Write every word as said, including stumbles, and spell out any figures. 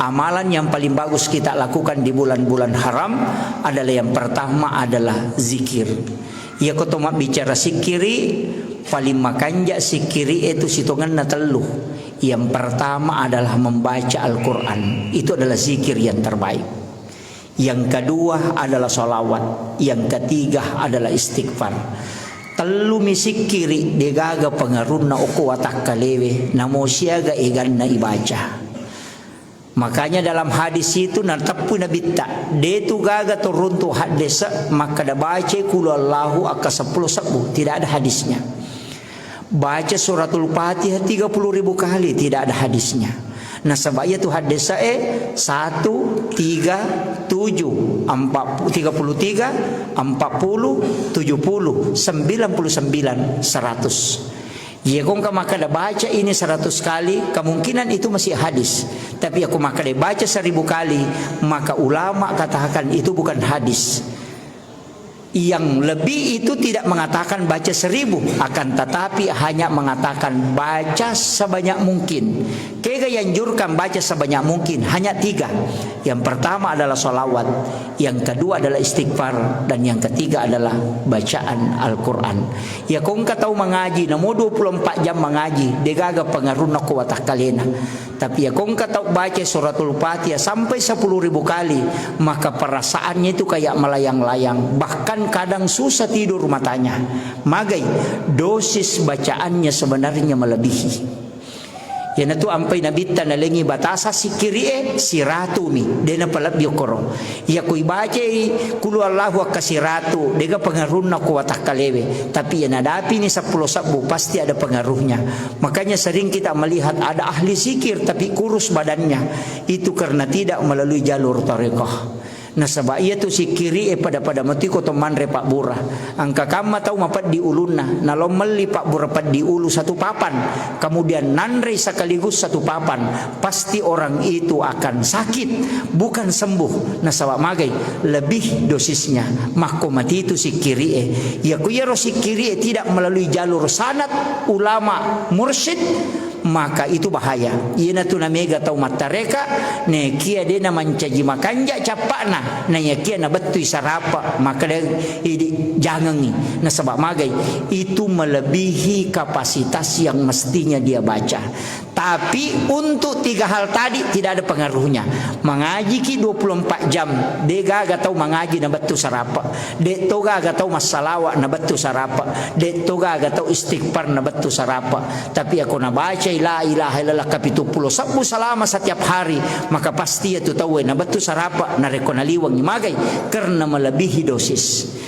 Amalan yang paling bagus kita lakukan di bulan-bulan haram adalah yang pertama adalah zikir. Iya ko to mabbicara sikkiri, paling makanja sikkiri itu sitongenna tellu. Yang pertama adalah membaca Al-Quran. Itu adalah zikir yang terbaik. Yang kedua adalah salawat. Yang ketiga adalah istighfar. Tellu mi sikkiri degaga pengarunna okko watakkalewe, namo siaga eganna ibaca. Makanya dalam hadis itu nateppu Nabitta, de tu gaga turuntu haddese makkada bacai kulu Allahu akka seppulo sebbu, tidak ada hadisnya. Baca suratul Fatihah tiga puluh ribu kali, tidak ada hadisnya. Nasaba iya tu haddese e satu, tiga, tujuh, empat, tiga puluh tiga, empat puluh, tujuh puluh, sembilan puluh sembilan, seratus. Iya, ko engka makkada baca ini seratus kali, kemungkinan itu masih hadis. Tapi aku makkada baca seribu kali, maka ulama katakan itu bukan hadis. Yang lebih itu tidak mengatakan baca seribu, akan tetapi hanya mengatakan baca sebanyak mungkin. Kega yang anjurkan baca sebanyak mungkin? Hanya tiga. Yang pertama adalah salawat, yang kedua adalah istighfar, dan yang ketiga adalah bacaan Al-Quran. Iya, ko engka tau mangaji, namo dua puluh empat jam mangaji, degaga pengaruhna ko watakkalena. Tapi iya, ko engka tau baca suratul Fatihah sampai sepuluh ribu kali, maka perasaannya itu kayak melayang-layang. Bahkan kadang susah tidur matanya. Magai, dosis bacaannya sebenarnya melebihi. Iyanatu ampai Nabitta nalengi batasa sikkiri'e, siratumi, de napalebbi okkoro. Iya ko ibacai kulu Allahu akka siratu, dega pengaruhna ko watakkalewe. Tapi iya nadapini seppulo sebbu, pasti ada pengaruhnya. Makanya sering kita melihat ada ahli zikir tapi kurus badannya. Itu karena tidak melalui jalur tarekat. Nasaba iyatu sikkiri'e pada-pada mati ko to manre pabbura. Engka kamma tau mapeddi ulunna, nalao melli pabbura peddi ulu satu papan, kemudian nanrei sekaligus satu papan, pasti orang itu akan sakit, bukan sembuh. Nasaba magai, lebih dosisnya. Makko mati itu sikkiri'e. Iya ko iyaro sikkiri'e tidak melalui jalur sanad, ulama, mursyid, maka itu bahaya. Iyanatu namega tau mattareka, naekia de namancaji makanja cappa'na, naekia nabettui sarapa, maka de idi jangengi. Nasaba magai, itu melebihi kapasitas yang mestinya dia baca. Tapi untuk tiga hal tadi tidak ada pengaruhnya. Mangajiki dua puluh empat jam, de gaga tau mangaji nabettu sarapa. De to gaga tau massalawa nabettu sarapa. De to gaga tau istighfar nabettu sarapa. Tapi ako nabacai la ilaha illallah kapitu pulo sebbu salama setiap hari, maka pasti iyatu tauwe nabettu sarapa narekko naliwengi. Magai? Karena melebihi dosis.